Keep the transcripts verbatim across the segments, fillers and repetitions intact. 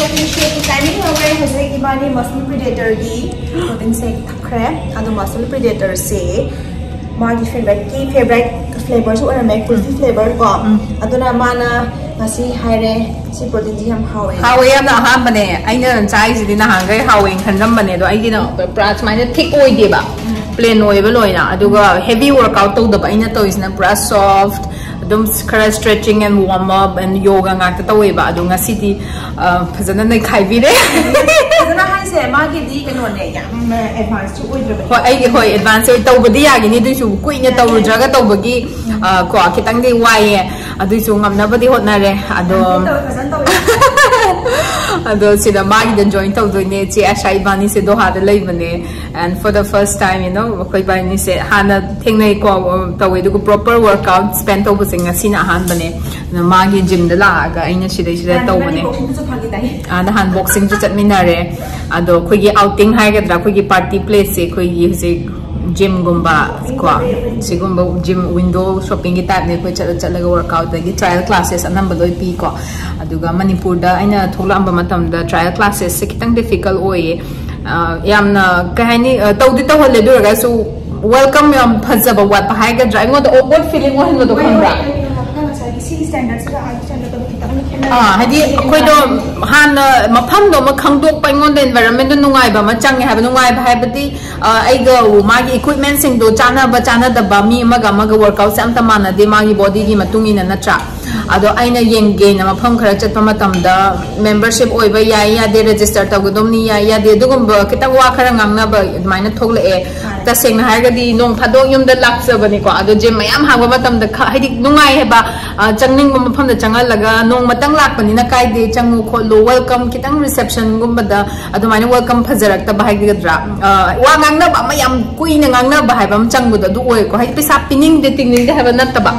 Timing ꯌꯧꯔꯦ꯫ ꯍꯧꯖꯤꯛ ꯏꯕꯥꯅꯤ Muscle Predatorꯒꯤ protein shake ꯊꯛꯈ꯭ꯔꯦ꯫ ꯑꯗꯣ Muscle Predatorꯁꯦ ꯃꯥꯒꯤ favoriteꯀꯤ favorite flavorꯁꯨ ꯑꯣꯏꯔꯝꯃꯦ, ꯀꯨꯜꯐꯤ flavor ꯀꯣ꯫ ꯑꯗꯨꯅ ꯃꯥꯅ ꯉꯁꯤ ꯍꯥꯏꯔꯦ, "ꯁꯤ proteinꯁꯤ ꯌꯥꯝ ꯍꯥꯎꯋꯦ"꯫ ꯍꯥꯎꯋꯦ ꯌꯥꯝꯅ꯫ ꯑꯍꯥꯟꯕꯅꯦ ꯑꯩꯅ ꯆꯥꯏꯁꯤꯗꯤ, ꯅꯍꯥꯟꯈꯩ ꯍꯥꯎꯋꯦꯅ ꯈꯟꯂꯝꯕꯅꯦ, ꯑꯗꯣ ꯑꯩꯒꯤꯅ ꯄꯨꯔꯥ ꯁꯨꯃꯥꯏꯅ thick ꯑꯣꯏꯗꯦꯕ, plain ꯑꯣꯏꯕ ꯂꯣꯏꯅ꯫ ꯑꯗꯨꯒ heavy workout ꯇꯧꯗꯕ ꯑꯩꯅ ꯇꯧꯔꯤꯁꯤꯅ, ꯄꯨꯔꯥ soft, ꯑꯗꯨꯝ ꯈꯔ stretching and warm up and yoga ꯉꯥꯛꯇ ꯇꯧꯋꯦꯕ꯫ ꯑꯗꯣ ꯉꯁꯤꯗꯤ ꯑ, ꯐꯖꯅ ꯅꯩꯈꯥꯏꯕꯤꯔꯦ꯫ ꯐꯖꯅ ꯍꯥꯏꯁꯦ, ꯃꯥꯒꯤꯗꯤ ꯀꯩꯅꯣꯅꯦ, ꯌꯥꯝꯅ advance ꯑꯣꯏꯗ꯭ꯔꯕꯅꯦ꯫ ꯍꯣꯏ, ꯑꯩꯒꯤ, ꯍꯣꯏ, advance ꯑꯣꯏ, ꯇꯧꯕꯗꯤ ꯌꯥꯒꯤꯅꯤ, ꯑꯗꯨꯏꯁꯨ ꯀꯨꯏꯅ ꯇꯧꯔꯨꯗ꯭ꯔꯒ ꯇꯧꯕꯒꯤ, ꯑ, ꯀꯣ, ꯈꯤꯇꯪꯗꯤ ꯋꯥꯏꯌꯦ, ꯑꯗꯨꯏꯁꯨ ꯉꯝꯅꯕꯗꯤ ꯍꯣꯠꯅꯔꯦ꯫ ꯑꯗꯣ ꯇꯧꯋꯦ, ꯐꯖꯅ ꯇꯧꯋꯦ꯫ ꯑꯗꯣ ꯁꯤꯗ ꯃꯥꯒꯤꯗ join ꯇꯧꯗꯣꯏꯅꯦ꯫ ꯆꯦ ꯑꯁꯥ ꯏꯕꯥꯅꯤꯁꯦ ꯗꯣꯍꯥꯗ ꯂꯩꯕꯅꯦ, and for the first time, you know, ꯑꯩꯈꯣꯏ ꯏꯕꯥꯅꯤꯁꯦ ꯍꯥꯟꯅ ꯊꯦꯡꯅꯩꯀꯣ, ꯇꯧꯋꯦ, ꯑꯗꯨꯒ proper workout spend ꯇꯧꯕꯁꯦ ꯉꯁꯤꯅ ꯑꯍꯥꯟꯕꯅꯦ꯫ ꯑꯗꯨꯅ ꯃꯥꯒꯤ gymꯗ ꯂꯥꯛꯑꯒ ꯑꯩꯅ ꯁꯤꯗꯩꯁꯤꯗ ꯇꯧꯕꯅꯦ꯫ Boxingꯗꯨꯁꯨ ꯐꯥꯒꯤ ꯇꯥꯏ꯫ ꯑ, ꯅꯍꯥꯟ boxingꯁꯨ ꯆꯠꯃꯤꯟꯅꯔꯦ꯫ ꯑꯗꯣ ꯑꯩꯈꯣꯏꯒꯤ outing ꯍꯥꯏꯒꯗ꯭ꯔꯥ, ꯑꯩꯈꯣꯏꯒꯤ party placeꯁꯦ ꯑꯩꯈꯣꯏꯒꯤ ꯍꯧꯖꯤꯛ gymꯒꯨꯝꯕ ꯀꯣ, ꯁꯤꯒꯨꯝꯕ gym window shoppingꯒꯤ typeꯅꯦ꯫ ꯑꯩꯈꯣꯏ ꯆꯠꯂ ꯆꯠꯂꯒ workout, ꯑꯗꯒꯤ trial classes ꯑꯅꯝꯕ ꯂꯣꯏ ꯄꯤꯀꯣ꯫ ꯑꯗꯨꯒ ꯃꯅꯤꯄꯨꯔꯗ ꯑꯩꯅ ꯊꯣꯛꯂꯛꯑꯝꯕ ꯃꯇꯝꯗ trial classesꯁꯦ ꯈꯤꯇꯪ difficult ꯑꯣꯏꯌꯦ꯫ ꯑ, ꯌꯥꯝꯅ, ꯀꯩ ꯍꯥꯏꯅꯤ, ꯑ, ꯇꯧꯗꯤ ꯇꯧꯍꯜꯂꯦ, ꯑꯗꯨ ꯑꯣꯏꯔꯒꯁꯨ welcome ꯌꯥꯝ ꯐꯖꯕ ꯋꯥꯠꯄ ꯍꯥꯏꯒꯗ꯭ꯔꯥ, ꯑꯩꯉꯣꯟꯗ awkward feeling ꯑꯣꯏꯍꯟꯕꯗꯣ, ꯈꯪꯕ꯭ꯔꯥ? ꯑꯥ, ꯍꯥꯏꯗꯤ ꯑꯩꯈꯣꯏꯗꯣ ꯍꯥꯟꯅ ꯃꯐꯝꯗꯣ ꯑꯃ ꯈꯪꯗꯣꯛꯄ, ꯑꯩꯉꯣꯟꯗ environmentꯗꯣ ꯅꯨꯡꯉꯥꯏꯕ ꯑꯃ ꯆꯪꯉꯦ ꯍꯥꯏꯕ꯫ ꯅꯨꯡꯉꯥꯏꯕ ꯍꯥꯏꯕꯗꯤ, ꯑ, ꯑꯩꯒ ꯃꯥꯒꯤ equipmentꯁꯤꯡꯗꯣ ꯆꯥꯟꯅꯕ ꯆꯥꯟꯅꯗꯕ, ꯃꯤ ꯑꯃꯒ ꯑꯃꯒ workoutꯁꯦ ꯑꯝꯇ ꯃꯥꯟꯅꯗꯦ, ꯃꯥꯒꯤ bodyꯒꯤ ꯃꯇꯨꯡ ꯏꯟꯅ, ꯅꯠꯇ꯭ꯔꯥ? ꯑꯗꯣ ꯑꯩꯅ ꯌꯦꯡꯒꯦꯅ ꯃꯐꯝ ꯈꯔ ꯆꯠꯄ ꯃꯇꯝꯗ membership ꯑꯣꯏꯕ ꯌꯥꯏ ꯌꯥꯗꯦ, register ꯇꯧꯒꯗꯧꯅꯤ ꯌꯥꯏ ꯌꯥꯗꯦ, ꯑꯗꯨꯒꯨꯝꯕ ꯈꯤꯇꯪ ꯋꯥ ꯈꯔ ꯉꯥꯡꯅꯕ ꯑꯗꯨꯃꯥꯏꯅ ꯊꯣꯛꯂꯛꯑꯦ꯫ ꯇꯁꯦꯡꯅ ꯍꯥꯏꯔꯒꯗꯤ ꯅꯣꯡ ꯐꯥꯗꯣꯛ ꯌꯨꯝꯗ ꯂꯥꯛꯆꯕꯅꯤꯀꯣ, ꯑꯗꯣ gym ꯃꯌꯥꯝ ꯍꯥꯡꯕ ꯃꯇꯝꯗ ꯈ-, ꯍꯥꯏꯗꯤ ꯅꯨꯡꯉꯥꯏ ꯍꯥꯏꯕ, ꯑ, ꯆꯪꯅꯤꯡꯕ ꯃꯐꯝꯗ ꯆꯪꯍꯜꯂꯒ, "ꯅꯣꯡꯃꯇꯪ ꯂꯥꯛꯄꯅꯤꯅ ꯀꯥꯏꯗꯦ, ꯆꯪꯉꯨ ꯈꯣꯠꯂꯨ, welcome", ꯈꯤꯇꯪ receptionꯒꯨꯝꯕꯗ ꯑꯗꯨꯃꯥꯏꯅ welcome ꯐꯖꯔꯛꯇꯕ ꯍꯥꯏꯒꯗ꯭ꯔꯥ, ꯑ, ꯋꯥ ꯉꯥꯡꯅꯕ ꯑꯃ ꯌꯥꯝ ꯀꯨꯏꯅ ꯉꯥꯡꯅꯕ ꯍꯥꯏꯕ ꯑꯃ ꯆꯪꯕꯗꯣ ꯑꯗꯨ ꯑꯣꯏꯀꯣ, ꯍꯥꯏꯗꯤ ꯄꯩꯁꯥ ꯄꯤꯅꯤꯡꯗꯦ ꯇꯤꯡꯅꯤꯡꯗꯦ ꯍꯥꯏꯕ ꯅꯠꯇꯕ꯫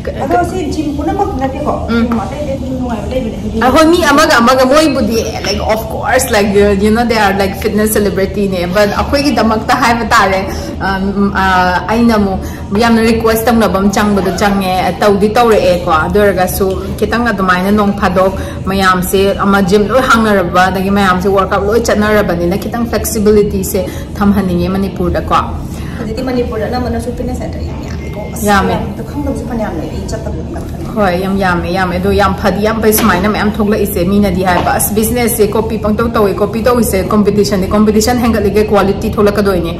ꯑꯗꯣ ꯁꯤ gym ꯄꯨꯝꯅꯃꯛ ꯅꯠꯇꯦꯀꯣ, ꯎꯝ꯫ Gym ꯑꯇꯩ ꯑꯇꯩ gym ꯑꯩꯈꯣꯏ ꯃꯤ ꯑꯃꯒ ꯑꯃꯒ ꯃꯣꯏꯕꯨꯗꯤ, like, of course, like, you know, they are, like, fitness celebrity ꯅꯦ, but ꯑꯩꯈꯣꯏꯒꯤꯗꯃꯛꯇ ꯍꯥꯏꯕ ꯇꯥꯔꯦ, ꯑꯩꯅ ꯑꯃꯨꯛ ꯌꯥꯝꯅ request ꯇꯧꯅꯕ ꯑꯃ ꯆꯪꯕꯗꯣ ꯆꯪꯉꯦ, ꯇꯧꯗꯤ ꯇꯧꯔꯛꯑꯦꯀꯣ꯫ ꯑꯗꯨ ꯑꯣꯏꯔꯒꯁꯨ ꯈꯤꯇꯪ ꯑꯗꯨꯃꯥꯏꯅ ꯅꯣꯡ ꯐꯥꯗꯣꯛ ꯃꯌꯥꯝꯁꯦ ꯑꯃ gym ꯂꯣꯏ ꯍꯥꯡꯅꯔꯕ, ꯑꯗꯒꯤ ꯃꯌꯥꯝꯁꯦ workout ꯂꯣꯏ ꯆꯠꯅꯔꯕꯅꯤꯅ ꯈꯤꯇꯪ flexibility ꯁꯦ ꯊꯝꯍꯟꯅꯤꯡꯉꯦ ꯃꯅꯤꯄꯨꯔꯗꯀꯣ꯫ ꯍꯧꯖꯤꯛꯇꯤ ꯃꯅꯤꯄꯨꯔꯗ ꯑꯅꯝꯕꯅ fitness center ꯌꯥꯝ ꯌꯥꯝꯃꯦꯀꯣ꯫ ꯑꯁ, ꯌꯥꯝꯃꯦ꯫ ꯃꯌꯥꯝꯗꯣ ꯈꯪꯗꯕꯁꯨ ꯐꯅꯌꯥꯝ ꯂꯩ, ꯑꯩ ꯆꯠꯇꯕ ꯃꯇꯝꯗ꯫ ꯍꯣꯏ, ꯌꯥꯝ ꯌꯥꯝꯃꯦ, ꯌꯥꯝꯃꯦ꯫ ꯑꯗꯣ ꯌꯥꯝ ꯐꯗꯤ ꯌꯥꯝ ꯐꯩ ꯁꯨꯃꯥꯏꯅ ꯃꯌꯥꯝ ꯊꯣꯛꯂꯛꯏꯁꯦ꯫ ꯃꯤꯅꯗꯤ ꯍꯥꯏꯕ, "ꯑꯁ, business ꯁꯦ copy ꯄꯪꯇꯧ ꯇꯧꯋꯦ, copy ꯇꯧꯔꯤꯁꯦ competition ꯅꯦ, competition ꯍꯦꯟꯒꯠꯂꯤꯒꯩ quality ꯊꯣꯛꯂꯛꯀꯗꯣꯏꯅꯦ꯫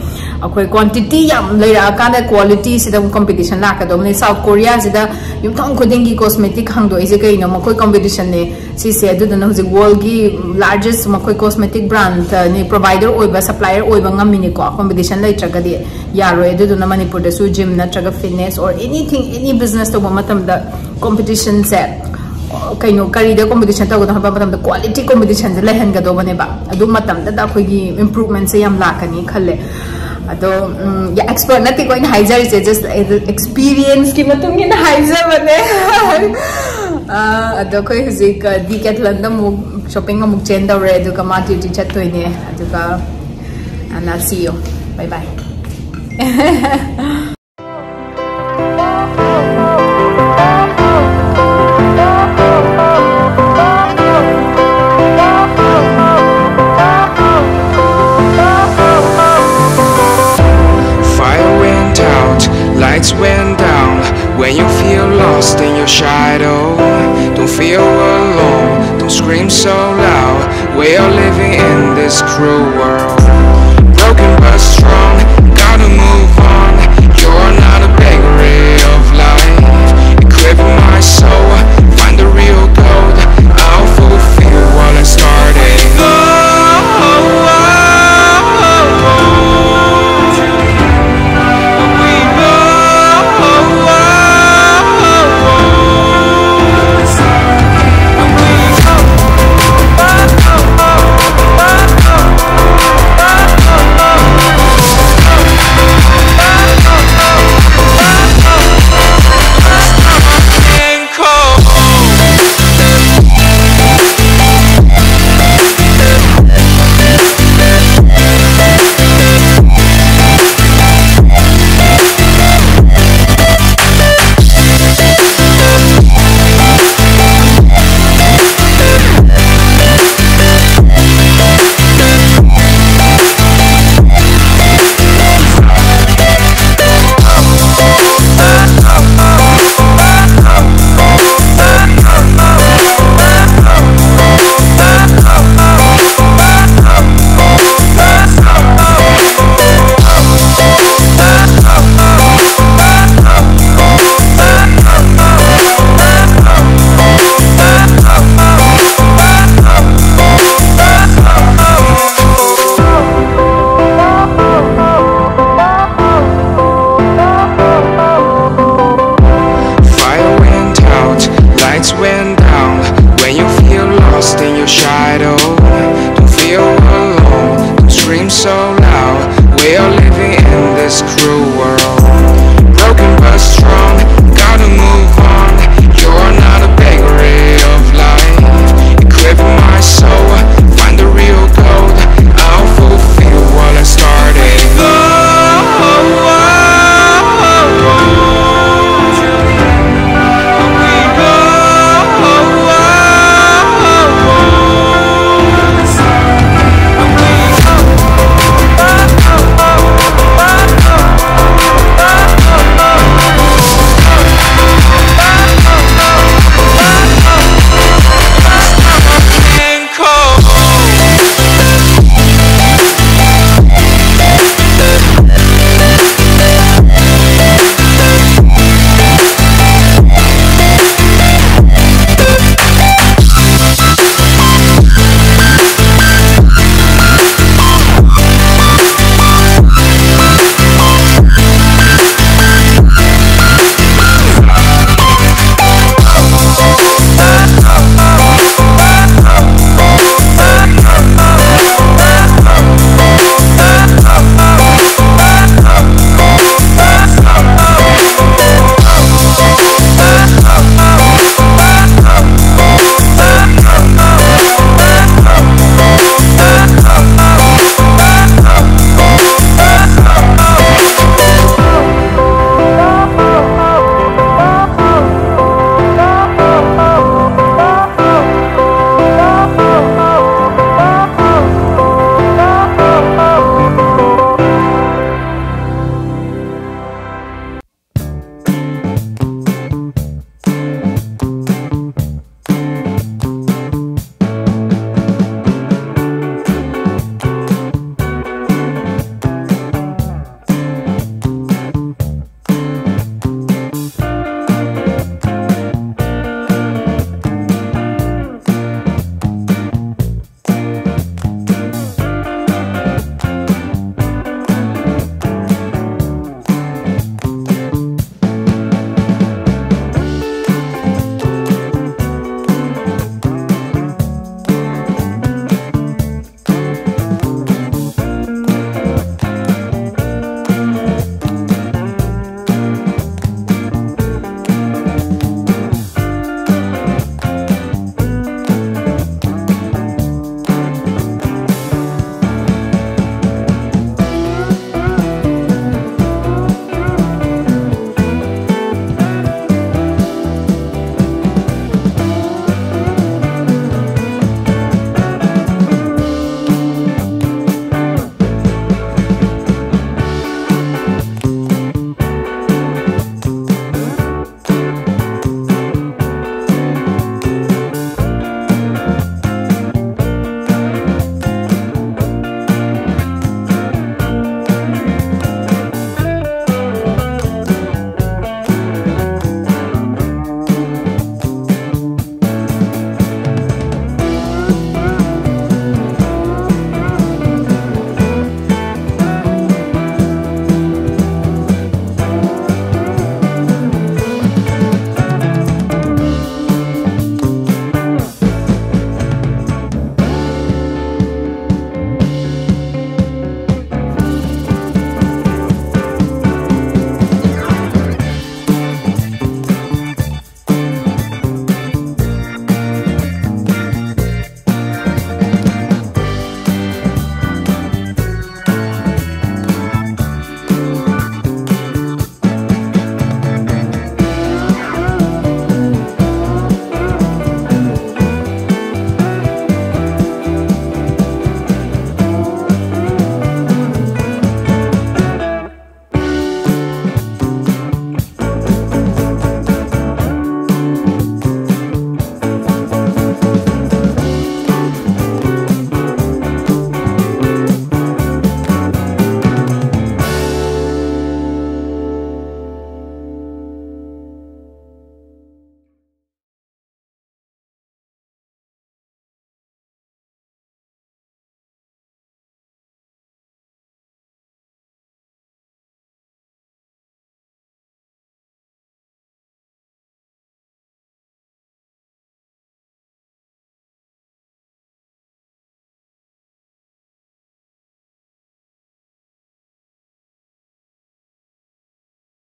ꯑꯩꯈꯣꯏ quantity ꯌꯥꯝ ꯂꯩꯔꯛꯑꯀꯥꯟꯗ quality ꯁꯤꯗ ꯑꯃꯨꯛ competition ꯂꯥꯛꯀꯗꯧꯕꯅꯦ"꯫ South Korea ꯁꯤꯗ ꯌꯨꯝꯊꯣꯡ ꯈꯨꯗꯤꯡꯒꯤ cosmetic ꯍꯥꯡꯗꯣꯛꯏꯁꯦ ꯀꯩꯅꯣ? ꯃꯈꯣꯏ competition ꯅꯦ ꯁꯤꯁꯦ꯫ ꯑꯗꯨꯗꯨꯅ ꯍꯧꯖꯤꯛ world ꯒꯤ largest ꯃꯈꯣꯏ cosmetic brand ꯅꯤ, provider ꯑꯣꯏꯕ, supplier ꯑꯣꯏꯕ ꯉꯝꯃꯤꯅꯤꯀꯣ꯫ Competition ꯂꯩꯇ꯭ꯔꯒꯗꯤ ꯌꯥꯔꯣꯏ꯫ ꯑꯗꯨꯗꯨꯅ ꯃꯅꯤꯄꯨꯔꯗꯁꯨ gym ꯅꯠꯇ꯭ꯔꯒ fitness or anything, any business ꯇꯧꯕ ꯃꯇꯝꯗ competition ꯁꯦ, ꯀꯩꯅꯣ, ꯀꯔꯤꯗ competition ꯇꯧꯒꯗꯕ ꯍꯥꯏꯕ ꯃꯇꯝꯗ quality competition ꯁꯦ ꯂꯩꯍꯟꯒꯗꯧꯕꯅꯦꯕ꯫ ꯑꯗꯨ ꯃꯇꯝꯗꯗ ꯑꯩꯈꯣꯏꯒꯤ improvement ꯁꯦ ꯌꯥꯝ ꯂꯥꯛꯀꯅꯤ ꯈꯜꯂꯦ꯫ ꯑꯗꯣ, ꯎꯝ, expert ꯅꯠꯇꯦꯀꯣ ꯑꯩꯅ ꯍꯥꯏꯖꯔꯤꯁꯦ, just experience ꯀꯤ ꯃꯇꯨꯡ ꯏꯟꯅ ꯍꯥꯏꯖꯕꯅꯦ꯫ ꯑ, ꯑꯗꯣ ꯑꯩꯈꯣꯏ ꯍꯧꯖꯤꯛ, ꯑ, Decathlon ꯗ ꯑꯃꯨꯛ shopping ꯑꯃꯨꯛ ꯆꯦꯟꯗꯧꯔꯦ, ꯑꯗꯨꯒ ꯃꯥ duty ꯆꯠꯇꯣꯏꯅꯦ, ꯑꯗꯨꯒ and I'll see you. Bye bye. Fire went out, lights went down. When you feel lost in your shadow, don't feel alone, don't scream so loud. We are living in this cruel world.